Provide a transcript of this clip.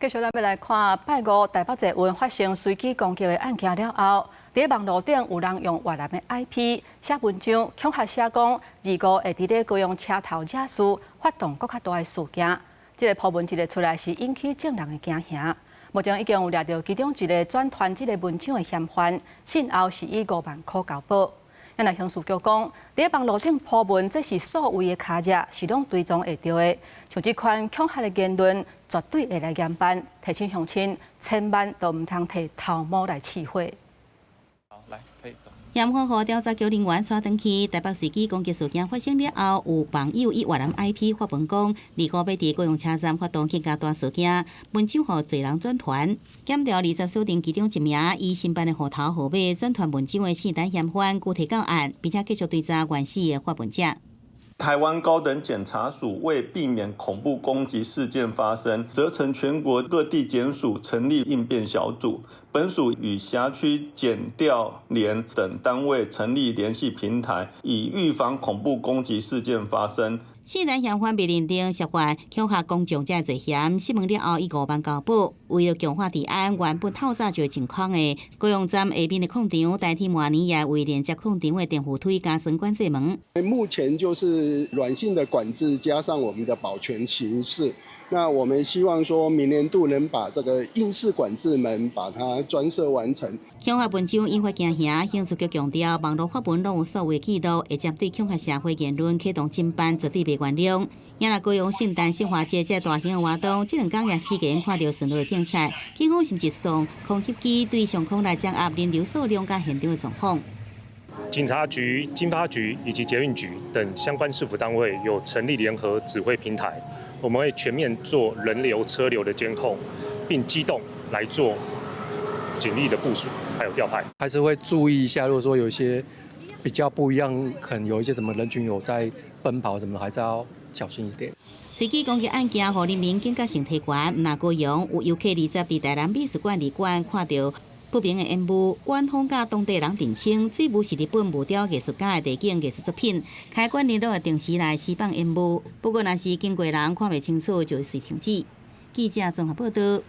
繼續咱欲來看，拜五台北捷運發生隨機攻擊的案件了後，佇網路頂有人用越南的 IP 寫文章，恐嚇寫講，二五會佇咧高雄車頭惹事，發動閣較大的事件。這个鋪文一个出來，是引起眾人的驚嚇。目前已經有掠著其中一個轉傳這个文章的嫌犯，訊後是以5萬箍交保。咱來刑事局講，佇網路頂鋪文，這是數位的跤跡，是攏追蹤會著的。像這款恐嚇的言論，絕對會來嚴辦。提醒鄉親，千萬都毋通提頭毛來試火。好，來，可以走。嫌犯予調查局人員帶轉去。台北隨機攻擊事件發生了後，有網友以越南 IP 發文講，二五欲佇高雄車站發動更加大事件，文章予濟人轉傳。檢調20鎖定其中一名以新辦的戶頭號碼轉傳文章的姓陳嫌犯，具提到案，並且繼續追查原始的發文者。台灣高等檢察署為避免恐怖攻擊事件發生，責成全國各地檢署成立應變小組。本署與轄區檢調聯等單位成立聯繫平台，以預防恐怖攻擊事件發生。四人嫌犯被認定涉犯恐嚇公眾這罪嫌，審問了後以5萬交保。為了強化治安，原本透早就會淨空的高雄站下面的礦場，代替明年也為連接礦場的電扶梯加裝管制門。目前就是軟性的管制，加上我們的保全形式。那我們希望說明年度能把這個硬式管制門把它裝設完成。恐嚇文章引發驚嚇，刑事局強調，網路發文攏有數位記錄，會針對恐嚇社會言論啟動偵辦，絕對袂原諒。也若高雄聖誕聖華節這大型的活動，這兩工也四個看著巡邏的警察，警方甚至出動空襲機對上空來掌握人流數量佮現場的狀況。警察局、經發局以及捷運局等相關市府單位有成立聯合指揮平台，我們會全面做人流、車流的監控，並機動來做警力的部署，還有調派。還是會注意一下，如果說有一些比較不一樣，可能有一些什麼人群有在奔跑什麼，還是要小心一點。隨機攻擊案件，予人民警覺性提懸。毋但高雄有遊客20佇台南美術館二館看著不明的煙霧，官方佮當地人澄清，水霧是日本木雕藝術家的地景藝術作品，開館日都會定時來施放煙霧。不過，若是經過人看袂清楚，就會隨停止。記者綜合報導。